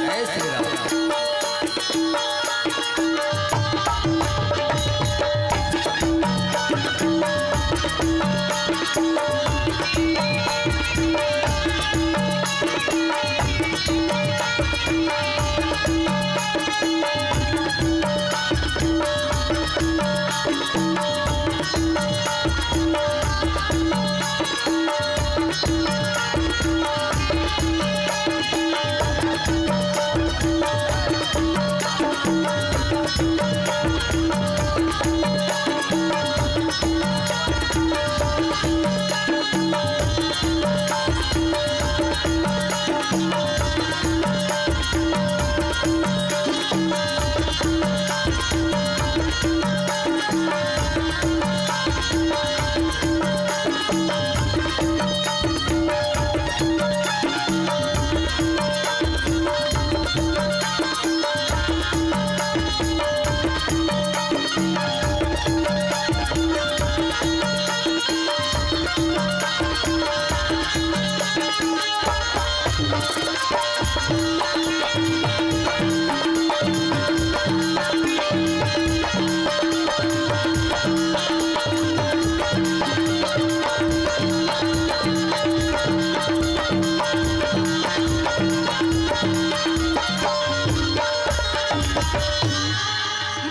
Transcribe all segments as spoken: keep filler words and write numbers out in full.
जय श्री राम।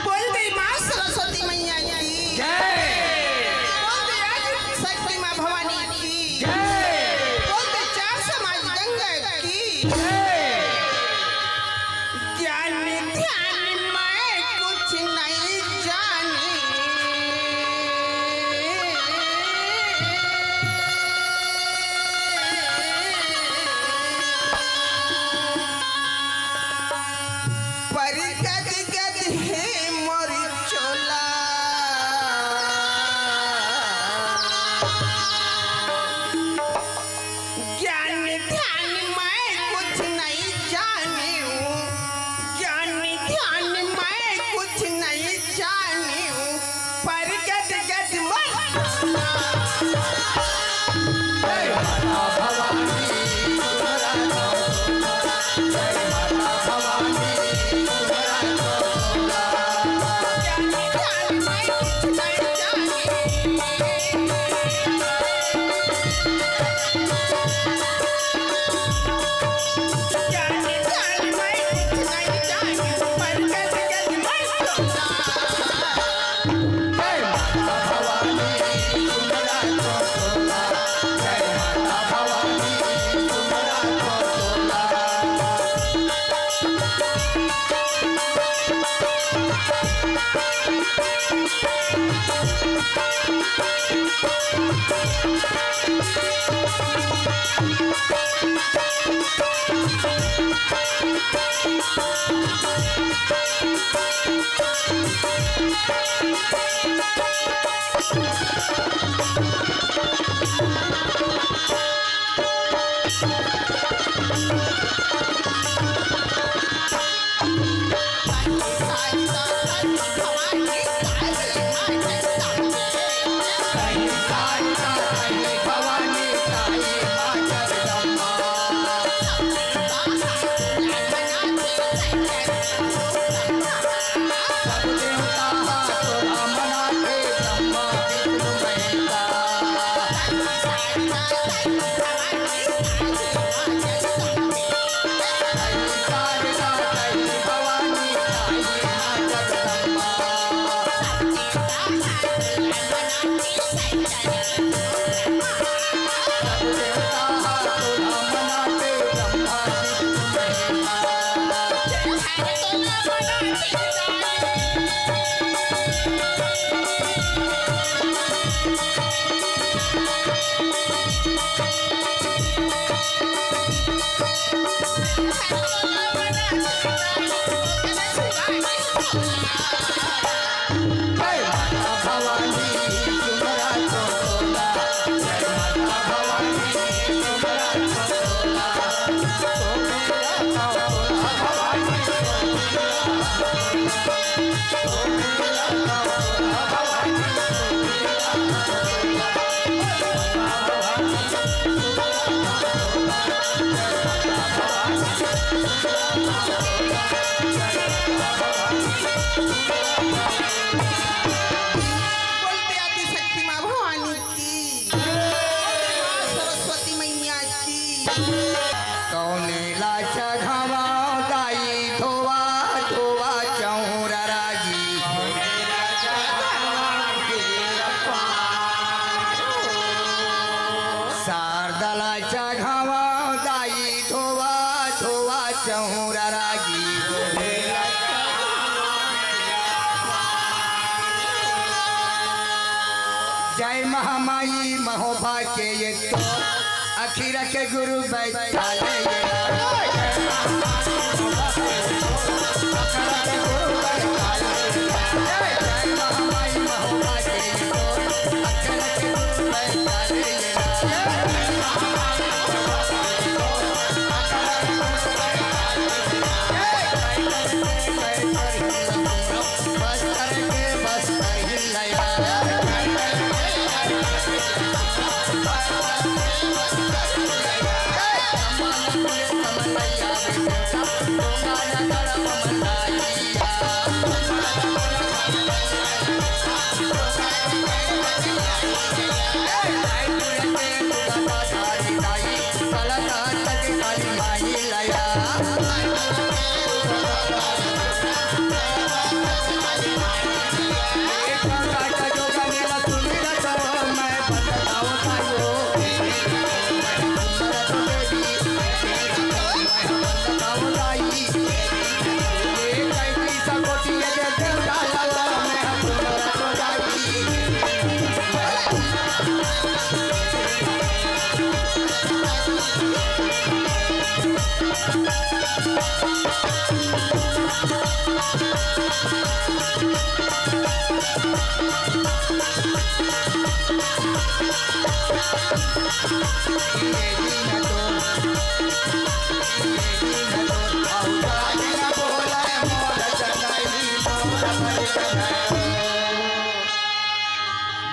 बोल दे माँ सरस्वती मैया की। जय। बोल दे आदि शक्ति माँ भवानी की। जय। बोल दे चार समाज गंगा की। जय। ज्ञान ध्यान मैं कुछ नहीं जानी। पर गद गद हे मोर चोला। ज्ञान ध्यान मैं कुछ नहीं जानी हूँ, ज्ञान ध्यान मैं कुछ नहीं जानी हूँ, पर गद गद मोर चोला। जय माता भवानी, तुम्हारा जय महामाई महोबा के ये तो अखीरा के गुरु बैठाले ये। जय महामाई महोबा के ये तो अखीरा के गुरु बैठाले ये। जय महामाई महोबा के ये तो अखीरा के गुरु बैठाले ये। बस्तर के बस्तर ही नया।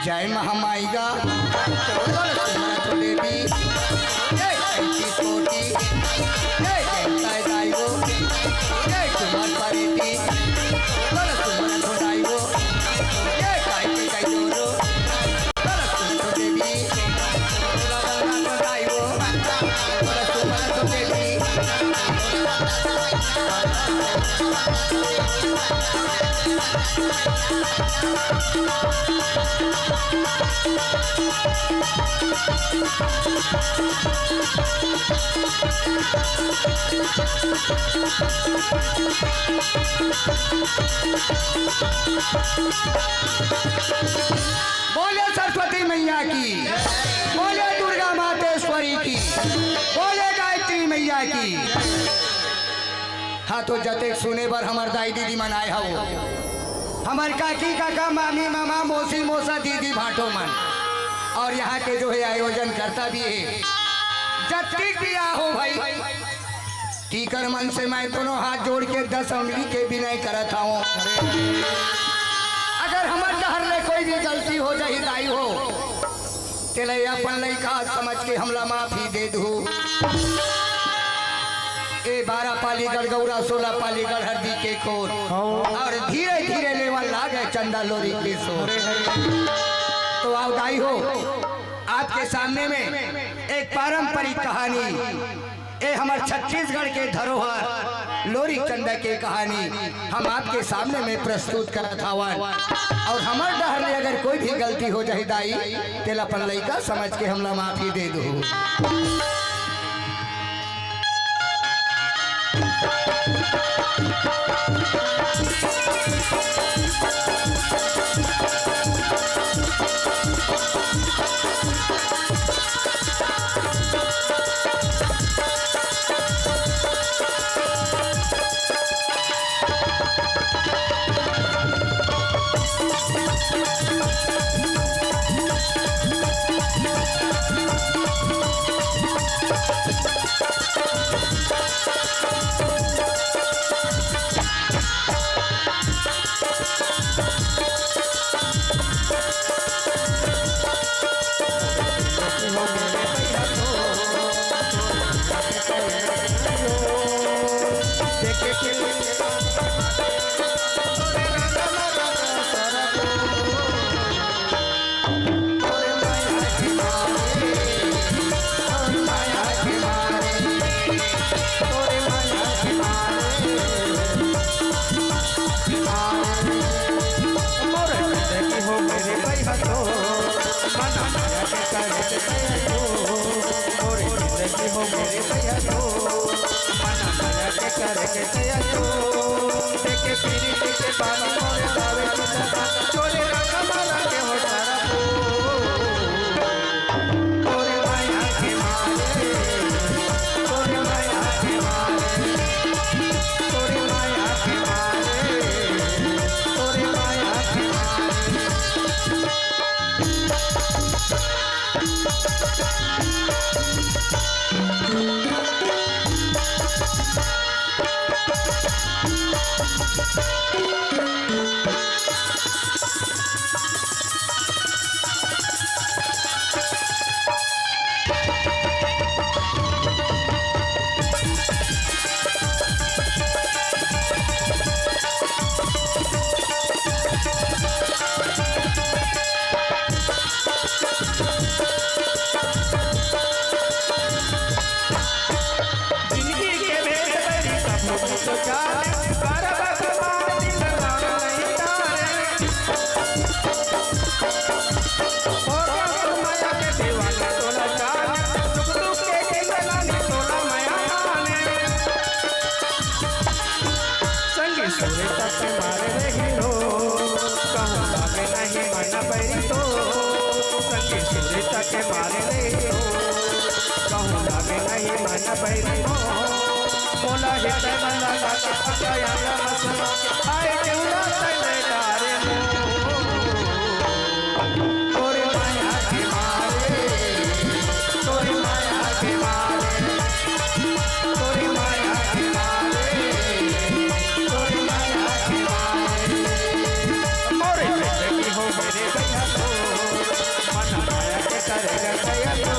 जय महामाई गा, बोल सुमन देवी, जय पैंतीस कोटी, जय जय दाई वो, जय सुमन परेती, बोल सुमन दाई वो, जय काई के कई जोरो, बोल सुमन देवी, बोल बंगाल दाई वो, बोल सुमन देवी। बोले सरस्वती मैया की, बोले दुर्गा मातेश्वरी की, बोले गायत्री मैया की। हाँ, तो जतेक सुने बर हमर दाई दीदी मन आए हवो, हमर काकी काका, मामी मामा, मौसी मौसा, दीदी भांटो मन, और यहाँ के जो है आयोजन करता भी है, जतिक भी आहो भाई, तीकर मन से मैं दोनों हाथ जोड़ के दस अंगली के विनय करत हूँ। अगर हमर डहर ले कोई भी गलती हो जाही दाई हो, तेला अपन लइका समझ के हमला माफी दे दू। ए बारह पाली गढ़गौरा, सोलह पाली गढ़हरदी के कोर, हाँ। और धीरे धीरे लेवन लागे चंदा लोरी के सोर। अरे हरे। तो आओ दाई हो, आपके सामने में एक पारंपरिक कहानी, ए हमर छत्तीसगढ़ के धरोहर लोरी चंदा के कहानी हम आपके सामने में प्रस्तुत करत हवन। और हमर डहर ले अगर कोई भी गलती हो जाही दाई, तेला अपन लइका समझ के हमला माफी दे दू। मोर जिंदगी हो मेरे भैया तो, मना माया के करे के तैया तो। मोर जिंदगी हो मेरे भैया तो, मना माया के करे के तैया तो। देखे पीरी के पानी मोरे दावे के दाना, चोरे रंग माला के हो सारा तो। हो गया मोर माया के दीवाना तोला जाने, दुख दुख के जिंदगानी तोला मया माने। संगी सुरेता के मारे रे हीरो, कहूँ लागे नहीं मन बैरी तो। संगी सुरेता के मारे रे हीरो, कहूँ लागे नहीं मन बैरी हो। मोला हे तै मन लगा के पकाया मसला, आए के उड़ा तै मैं डारे हो। तोरे माया के मारे, तोरे माया के मारे, तोरे माया के मारे, तोरे माया के मारे। मोरे जिंदगी हो मेरे भैया तो, मन माया के तरह गया तो।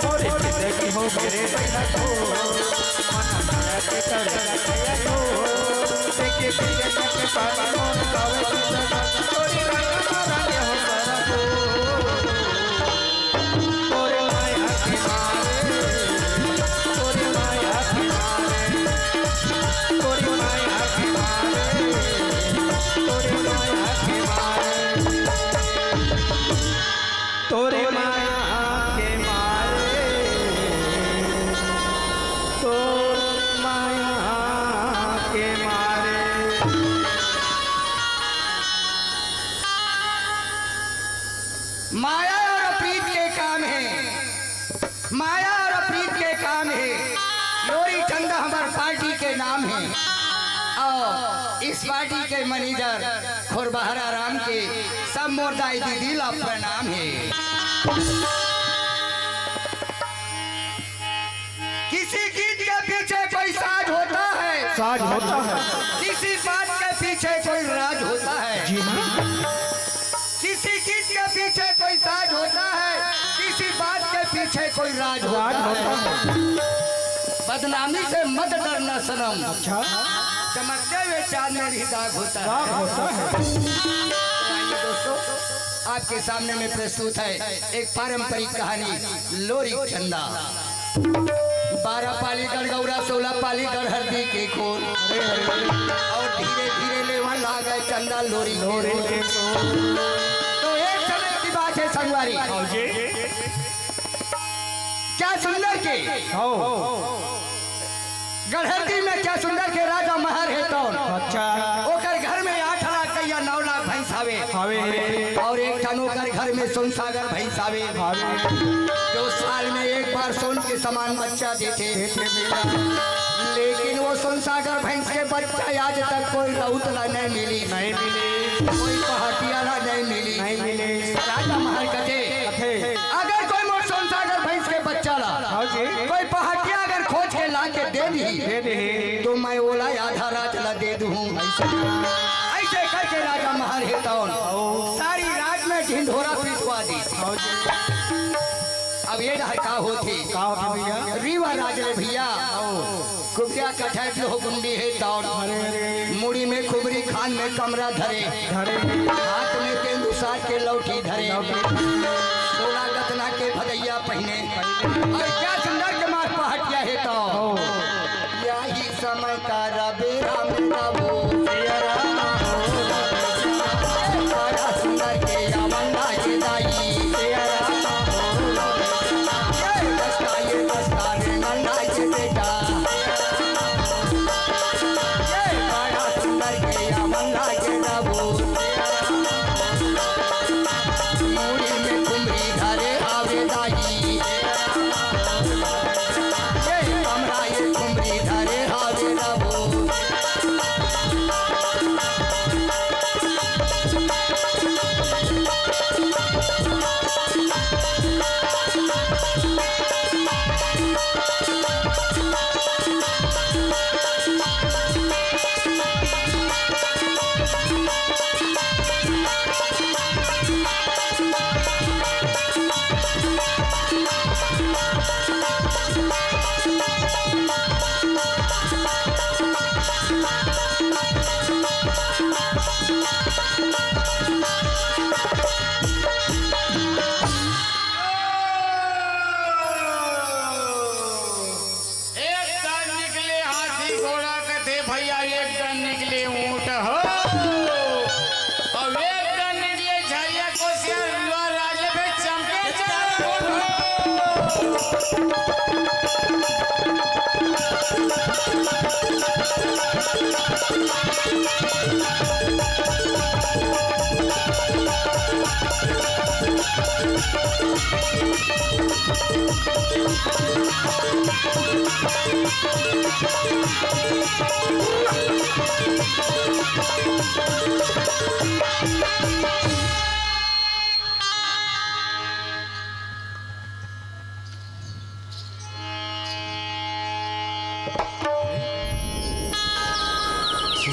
मोरे जिंदगी हो मेरे भैया तो, मन माया के तरह गया तो। देखे पीछे के पानी मोर गावे की सजा, तोरी माया मारा के हो सारा तो। तोरे माया के मारे, तोरे माया के मारे, तोरे माया के मारे, तोरे माया के मारे। तोरे माया के मारे, तोर माया के मारे। माया और प्रीत के काम हे, माया और प्रीत के काम हे। लोरी चंदा हमर पार्टी के नाम हे, और इस पार्टी के मैनेजर खुरबहरा राम के सब मोर दाई दीदी ला प्रणाम हे। किसी गीत के पीछे कोई साज होता है, साज होता है। किसी बात के पीछे कोई राज होता है। जी हाँ। किसी गीत के पीछे कोई साज होता है, किसी बात के पीछे कोई राज होता राज है। होता है। बदनामी से मत डरना सनम। अच्छा। चमकते हुए चांद में भी दाग होता दाग है। होता है। आइए दोस्तों, आपके सामने में प्रस्तुत है एक पारंपरिक कहानी, लोरी चंदा। बारह पाली गढ़गौरा, सोलह पाली गढ़हरदी के खोर। अरे, अरे, अरे। और धीरे धीरे लेवा लागे चंदा लोरी के लोरी खोर। के खोर। तो एक समय की बात है संगवारी। हाँ जी। क्या सुंदर के हाँ। गढ़हरदी में क्या सुंदर के राजा महर हे तौन। अच्छा। ओकर घर में आठ लाख गैया, नौ लाख भैंस हवे। हवे। और एक ठन ओकर घर में सोनसागर भैंस हवे। हवे। जो साल में एक बार सोन के समान बच्चा देथे। देथे बेटा। लेकिन वो सोनसागर भैंस के बच्चा आज तक कोई रउत ला नहीं मिली। नहीं मिली। कोई पहाटिया ला नहीं मिली। नहीं मिली। राजा महर कथे, कथे। अगर कोई मोर सोनसागर भैंस के बच्चा ला हाँ जी। कोई पहाटिया अगर खोज के ला के दे दी, दे दी। तो मैं ओला आधा राज ला दे दूँ। ऐसे करके राजा महर हे तौन सारी राज में ढिंढोरा पिटवा दी। अब ये डहर का होथे? का होथे भैया? रीवा राज ले भैया। कुबिया कठैत लोहगुंडी हे तौन। अरे, अरे। मुड़ी में खुबरी, खान में कमरा धरे। धरे। हाथ में तेंदुसार के लौठी धरे। लौठी। सोला गतना के भदैया पहिने। और क्या सुंदर के मार पहाटिया हे तौन। हो। यही समय का रबे राम रबो। सिया राम हो। बड़ा सुंदर के अमंगा के दाई। सिया राम हो। ये दस्ता, ये दस्ता रे नंदा के बेटा। ये बड़ा सुंदर के अमंगा के रबो। मुड़ी में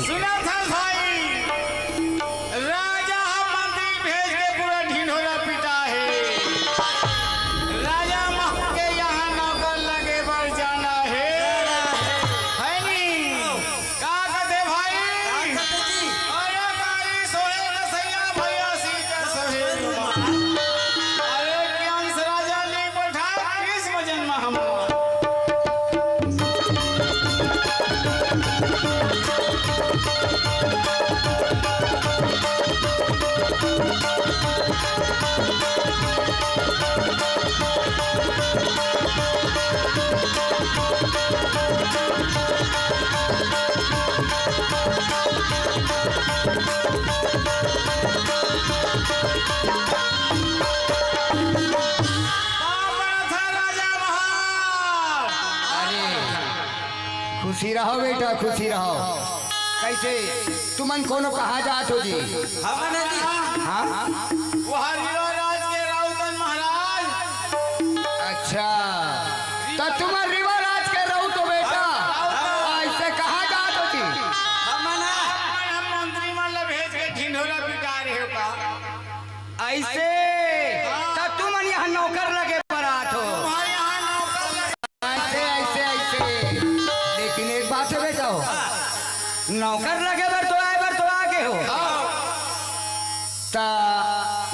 सुनत हस भाई, राजा ह मंत्री भेज के पूरा ढिंढोरा पिटा हे। राजा महूं के यहाँ नौकर लगे बर जाना हे, है नी? का कथे भाई? का कथे जी? अरे कारी सोहे कसैया भैया सीता सोहे। अरे कि अंश राजा ली बैठा कृष्ण जन्म हम। अरे, खुशी रहो बेटा, खुशी रहो। कैसे तुमन कोनो कहाँ जात हो जी? हमन जी। हाँ? वो हर युवराज के राउतन महाराज। अच्छा, त तुमन रिवाराज के रउत हो बेटा, अइसे कहाँ जात हो जी? हमन ह-, हमन ह मंत्री मन ल भेज के ढिंढोरा पिटा रहे हो का? अइसे, त तुमन यहाँ नौकर लगे बर आत हो। तुम्हारे यहाँ नौकर लगे। अइसे, अइसे, अइसे। लेकिन एक बात हे बेटा हो, नौकर लगे बर तो आए बर तो आ गे हो। हाँ। त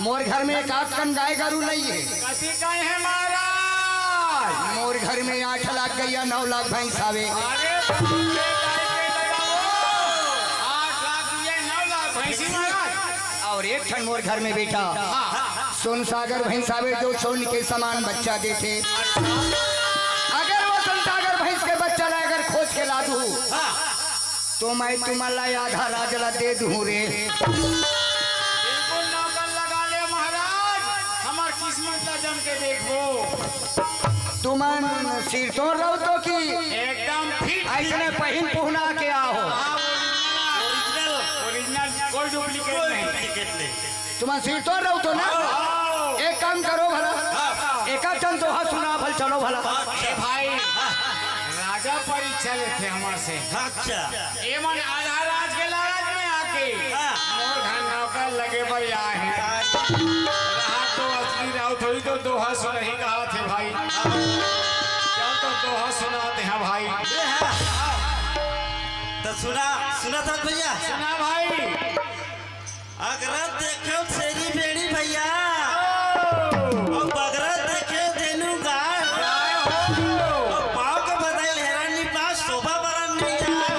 मोर घर में एक आध कन गाय गरू नइ हे। कथी कहे महाराज? मोर घर में आठ लाख गैया, नौ लाख भैंस हावे। अरे बाप रे, गाय के लगाओ। आठ लाख गैया, नौ लाख भैंसी महाराज। अउ एक ठन मोर घर में बेटा, हाँ, हाँ, हाँ। सोन सागर भैंस हावे, जो सोन के समान बच्चा देथे। अगर वो सोन सागर भैंस के बच्चा ला अगर खोज के ला दूँ, हाँ। तो मैं तुमन ला आधा राज ला दे दूँ रे। बिल्कुल नौकर लगा ले महाराज, हमर किस्मत ला जम के देखबो। तुमन सिरतोन रउत हो कि एकदम फिट। अइसने पहिन पुहना के आए हो? हाँ, ओरिजिनल, ओरिजिनल, कोई डुप्लीकेट नहीं। तुमन सिरतोन रउत हो ना? हाँ। एक काम करो भला, हाँ। एक आध ठन दोहा सुना भल, चलो भला। ए भाई, राजा परीक्षा लेथे हमर से। अच्छा। ए मन आधा राज के लालच में आके हाँ। मोर घर नौकर लगे बर आए हे। हाँ। रहा तो असली राउत होही तो दोहा सुनही कहाथे भाई। चल तो दोहा सुनाते हैं भाई। ए हाँ। त सुना, सुना था भैया। सुना भाई। अगरत देखेव छेरी भेड़ी भैया, अउ बगरत देखेव धेनु गाय, अउ पाँव के बदल हेरन निपास शोभा बरन नइ जाय।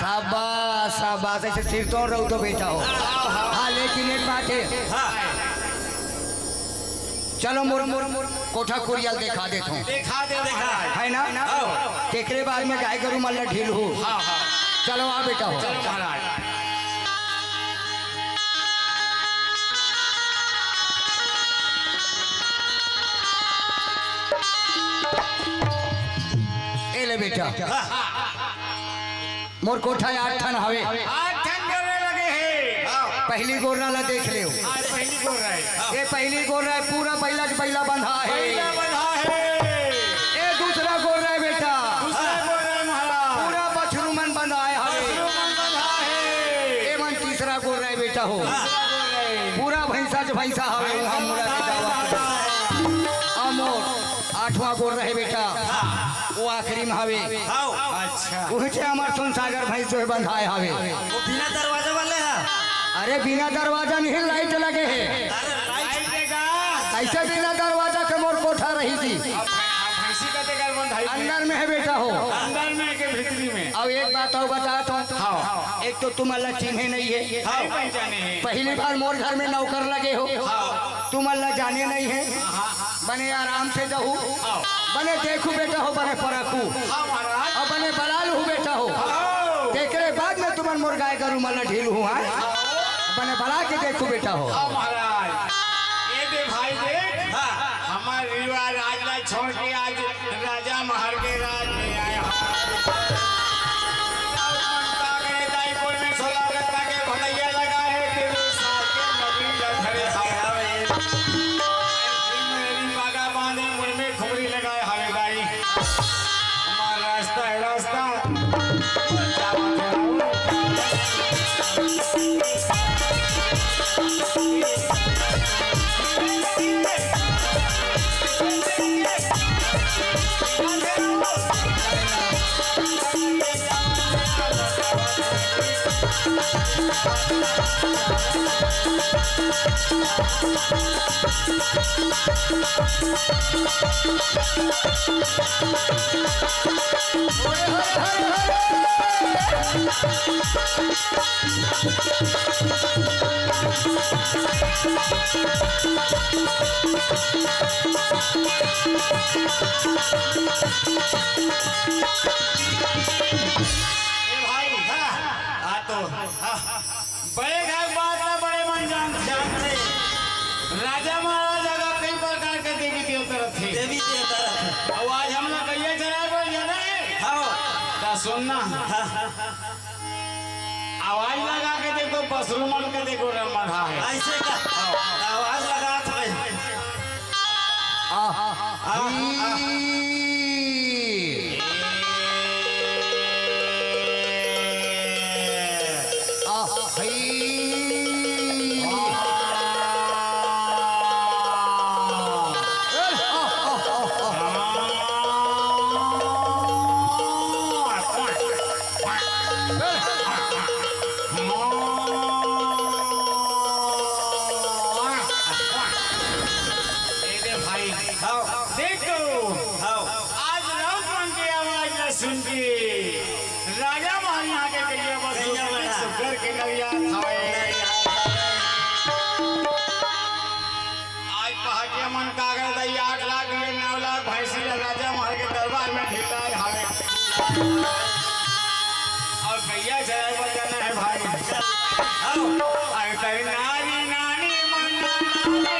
शाबाश, शाबाश, अइसे सिरतोन रउत हो बेटा हो। हाँ, लेकिन एक बात हे। हाँ। चलो मोर, मोर, मोर कोठा कुरिया ल देखा देथों। देखा दे महाराज। हे ना? हाँ। तेकरे बाद में गाय गरू मन ल ढीलहूँ। हाँ, हाँ। चलो आ बेटा हो। चलो महाराज। ए ले बेटा। मोर कोठा आठ ठन हवे। आठ ठन गोररा लगे हे। हाँ। पहिली गोररा ला देख लेव। आज पहिली गोररा हे। ए पहिली गोररा हे, पूरा बइला के बइला बंधा हे। बइला बंधा हे। ए दूसरा गोररा हे बेटा। दूसरा गोररा हे महाराज। पूरा बछरू मन बंधाय हवे। बछरू मन बंधा हे। ए मन तीसरा गोररा हे बेटा हो। हाँ। पूरा भैंसा च भैंसा हवे, उहाँ मुड़ा के जावत हे। अमोर। आठवां गोड़ रहे बेटा, वो आखिरी में हवे। हाँ। अच्छा। उही चे हमर सोनसागर भैंस जो है बंधाए हवे। वो बिना दरवाजा वाले है? अरे बिना दरवाजा नहीं, लाइट लगे है। अरे लाइट देगा। कैसे बिना दरवाजा के मोर कोठा रही थी? अब भै-, अब भैंसी का देगा बंधाई में। अंदर में है बेटा हो। अंदर में के भीतरी में? अब एक बात अउ बता तो। हाँ। एक तो तुम अल्लाह चिन्हे नहीं है। हाँ। नहीं पहचाने हैं। पहली बार मोर घर में नौकर लगे हो। हाँ। तुम अल्लाह जाने नहीं है। हाँ। बने आराम से जाहू। हाँ। बने देखू बेटा हो, बने परखू। हाँ महाराज। अब बने बला लूहू बेटा हो। हाँ। तेकरे बाद में तुमन मोर गाय गरू मन ला ढीलहू, हाँ? हाँ। बने बला के देखू बेटा हो। हाँ महाराज। ए दे भाई देख। हाँ। हमर रीवा राज ला छोड़ के आज राजा महर के राज में आए हो। दाई कोई में सोला रत्ता के भलैया लगा है, तेरे साथ के नगरी का घरे आए हो। मेरी पागा बांधे, मुड़ में खुबरी लगाए हवे दाई। हमारा रास्ता है रास्ता। ए भाई, हाँ, आ तो, हाँ, बड़े घर बात ना बड़े मन जान, जानथे। राजा महाराज अगर कई प्रकार के देवी देवता रथे। देवी देवता रथे। अब आज हम लोग कहिए चला बोल जाना है। हाँ। तो सुनना। हाँ। आवाज लगा के देखो, बसरू मन के देखो, रमन है। ऐसे का? आवाज लगा था भाई। आह, आह, आह। आह, आह। ए दे भाई, हाँ। देख तो, हाँ। आज राउत मन के आवाज ला सुन के राजा महर यहाँ के कहिया बस कहिया बना। सुग्घर के नरिया खावे। आज पहाटिया मन कागज दई आठ लाख ये नौ लाख भैंसी ला राजा महर के दरबार में ढिल्लाए हवे। और भैया जय बजाना है भाई। आओ। अरे तेरी नानी नानी मन्ना नानी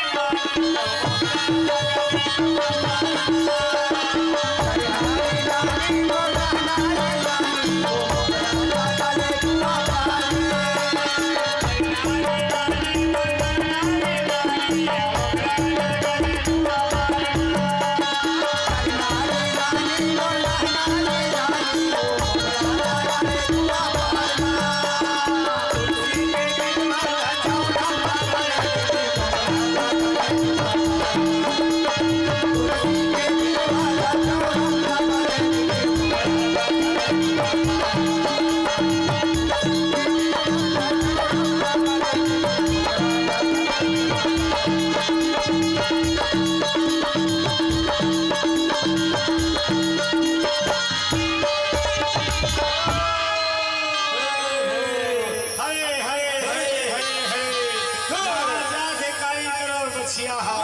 हरे, हरे, हरे, हरे, हरे। जा, जा से काली करो बछिया हा।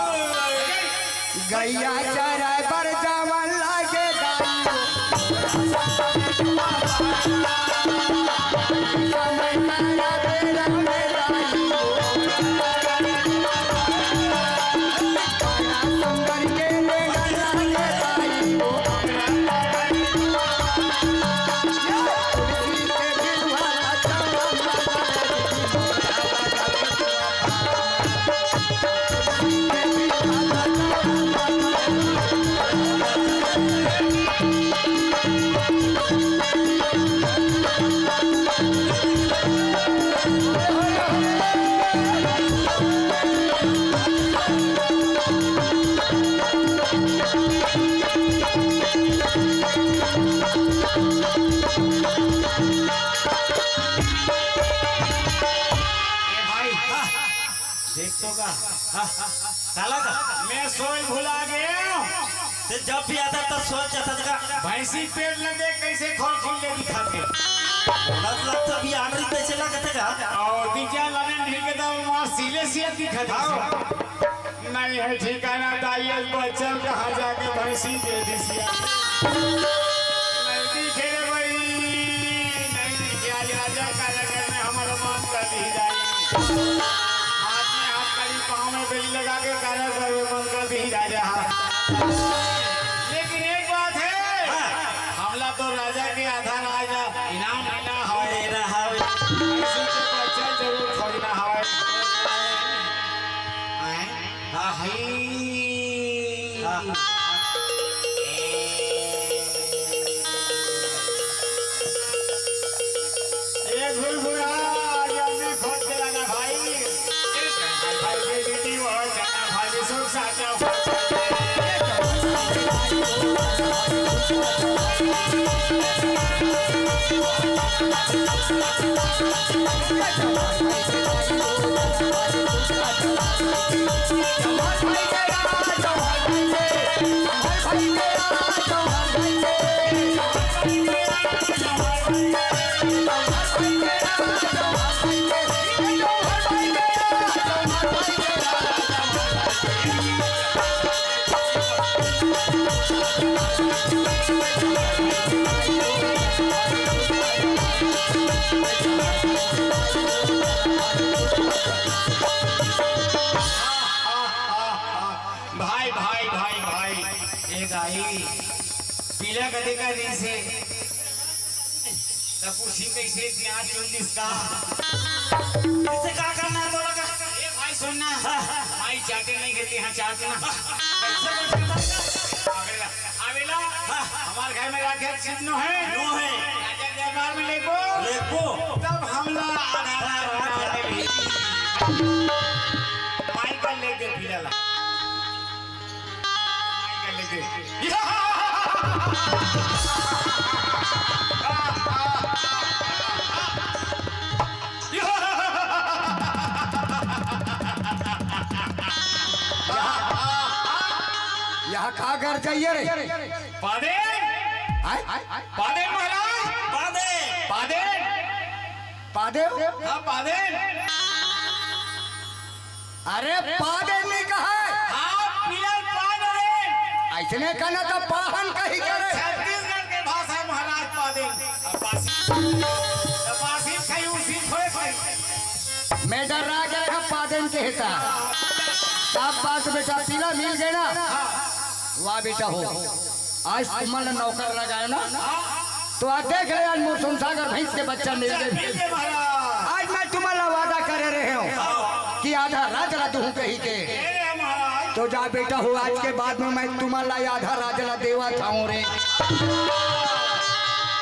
गैया चराय बर जावन लागे दाई। काला का? मैं सोच भुला गया। ते जब भी आता त सोच जाता का? भैंसी पेट लगे कैसे खोल खोल के दिखाते? बोलत लगता भी आनरी कैसे लगते का? और दिजा लगे ढील के दम मार सीले सिया दिखाते। हाँ। नहीं है ठिकाना दाई, आज बचल कहाँ जाके भैंसी दे दिसिया। नहीं दिखे रे भाई, नहीं दिखे। आज राजा का नगर में हमारा मान कर दी जाए। हाथ में हाथ करी, पाँव में बेली लगा के काला करवे मन कर दी राजा। लेकिन एक बात है, हाँ। हमला तो राजा के आधा राजा इनाम मिला हवे। मेरा हवे। भैंसी के बच्चा जरूर खोजना हवे। हैं? हाँ, है। हाँ। ए घुरघुरा, जल्दी खोज के लाना भाई। भाई के बेटी वो चना भाजी सुख साचा। भाई, भाई, भाई, भाई, ए दाई, पीला कदे का दिन से, त पूछी कैसे प्याज चुन दिस का? इसे का करना है तोला का? ए भाई, सुन ना। हाँ। माई चाटे नहीं खेती, हाँ, चाट ना। कैसे करता है? आवेला, आवेला, हाँ। हमारे घर में राखे चीज नो है। नो है। राजा दरबार में लेको। लेको। तब हमला आधा रात में माई का लेके पीला ला। यहाँ का कर जाइए रे? पादे? आय? पादे महाराज? पादे? पादे? पादे? हाँ, पादे। अरे पादे नहीं कहा है। हाँ, पिलर पादे। ऐसने कहना तो पाहन कही करे। छत्तीसगढ़ के भाषा महाराज पादे। अब बासी, अब बासी खाई उसी थोड़े खाई। मैं डर रहा गया है पादे कहता। साफ बात बेटा, पीला मिल गए ना। वाह बेटा हो। आज तुमन ला नौकर लगाए ना, तो आज देख ले, आज मोर सोनसागर भैंस के बच्चा मिल गए। आज मैं तुमन ला वादा करे रहे हूँ कि आधा राज ला दूहूँ कही के। तो जा बेटा हो, आज के बाद में मैं तुमन ला आधा राज ला देवत हूँ रे।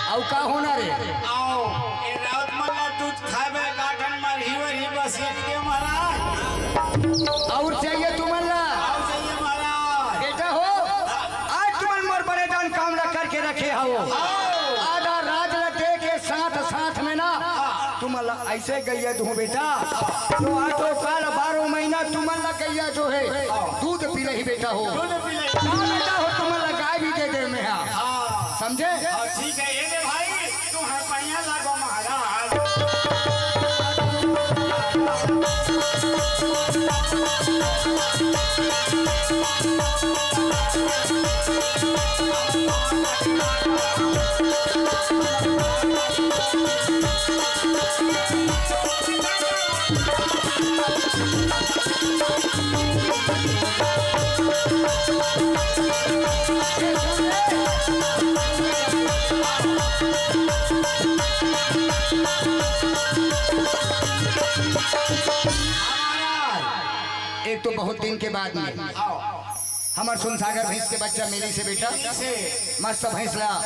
अउ का होना रे? आओ, ए राउत मन ला दूध खाबे, गाठन मरही वरही बस इतके महाराज। और चाहिए तुमन ला? और चाहिए महाराज। बेटा हो, आज तुमन मोर बड़े जान काम ला करके रखे हो। आधा राज ला दे के साथ साथ में ना, तुमन ला ऐसे गैया दूँ बेटा। तो आज तो काल बारह महीना तुमन ला गैया जो है, दूध पी रही बेटा हो। दूध पी रही। ना बेटा हो, तुमन ला गाय भी दे दे मैं, हाँ। हाँ। समझे? हाँ, ठीक है, ये दे भाई। तुहर पैया लागो महाराज। एक तो बहुत दिन के बाद में आओ। हमर सोनसागर भैंस के बच्चा मिली से बेटा, से। मस्त भैंस ला हाँ।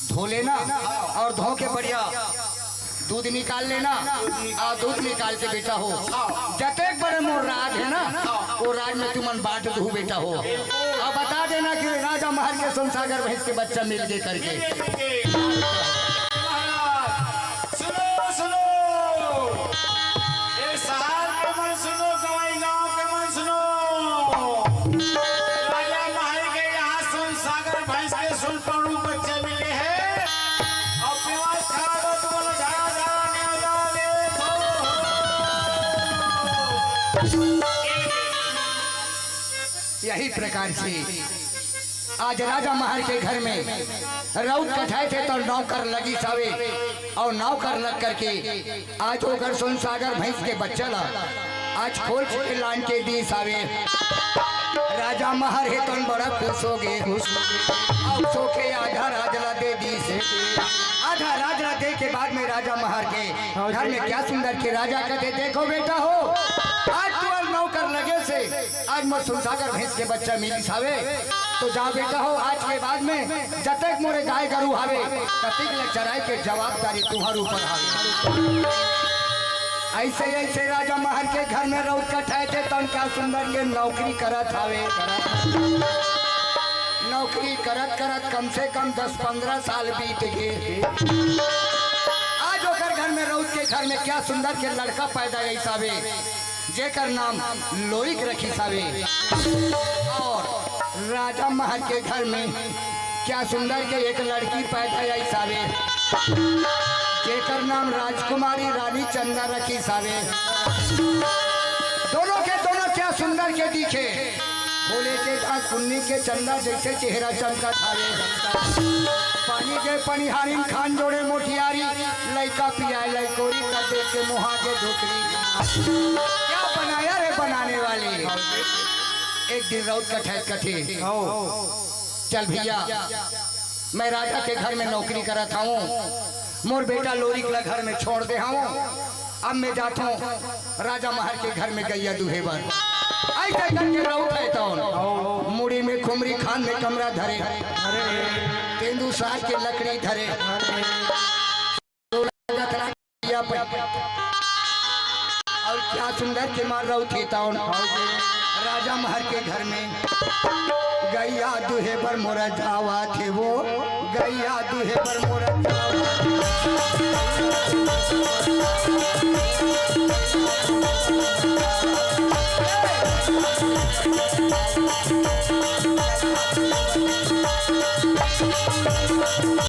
धो लेना हाँ। और धो के बढ़िया दूध निकाल लेना। दूध निकाल और दूध निकाल के बेटा हो, हाँ। जतेक बड़े मोर राज है ना, हाँ। वो राज में तुमन बांट दू बेटा हो। बिल्कुल। और बता देना कि राजा महल के सोनसागर भैंस के बच्चा मिल के करके। मिल के, मिल के। महाराज, सुनो, सुनो। ए शहर के मन सुनो, गंवई गांव के यही प्रकार से आज राजा महर के घर में रउत कठाए थे तो नौकर लगिस हावे, अउ नौकर लग करके आज ओकर सोनसागर भैंस के बच्चा ला आज खोल के लान के दीस हावे। राजा महर हे तन बड़ा खुश हो गे, अउ सोके आधा राज ला दे दीस। आधा राज ला दे के बाद में राजा महर के घर में क्या सुंदर के राजा कथे, "देखो बेटा हो, आज तुंहर नौकर लगे से आज मोर सोनसागर भैंस के बच्चा मिलिस हावे, तो जा बेटा हो, आज के बाद में जतेक मोरे गाय गरू हावे, ततेक ल चराए के जवाबदारी तुंहर ऊपर हावे।" अइसे अइसे राजा महर के घर में रउत कठाए थे, तन क्या सुंदर के नौकरी करत हावे। नौकरी करत करत कम से कम दस पंद्रह साल बीत गे। आज ओकर घर में रउत के घर में क्या सुंदर के लड़का पैदा अइस हावे, जेकर नाम लोरिक रखिस हावे। अउ राजा महर के घर में क्या सुंदर के एक लड़की पैदा अइस हावे, जेकर नाम राजकुमारी रानी चंदा रखिस हावे। दोनों के दोनों क्या सुंदर के दिखे, बोले के था कुन्नी के चंदा जइसे चेहरा चमकत हावे। पानी के पनिहारिन खान जोड़े मोटियारी, लइका पियाए लइकोरी का देख के मोहा के धोकरी। क्या बनाया रे बनाने वाले। एक दिन रउत कठाए कथे, "चल भैया, मैं राजा के घर में नौकरी करत हूँ, मोर बेटा लोरिक ला घर में छोड़ दे हूँ, अब मैं जात हूँ राजा महर के घर में गइया दुहे बर।" अइसे करके रउत हे तौन मुड़ी में खुमरी, खान में कमरा धरे, तेंदू सार के लकड़ी धरे, अउ क्या सुंदर के मार रउत हे तौन राजा महर के घर में गइया दुहे बर मोरा जावत हे वो, गइया दुहे बर मोरा जावत हे।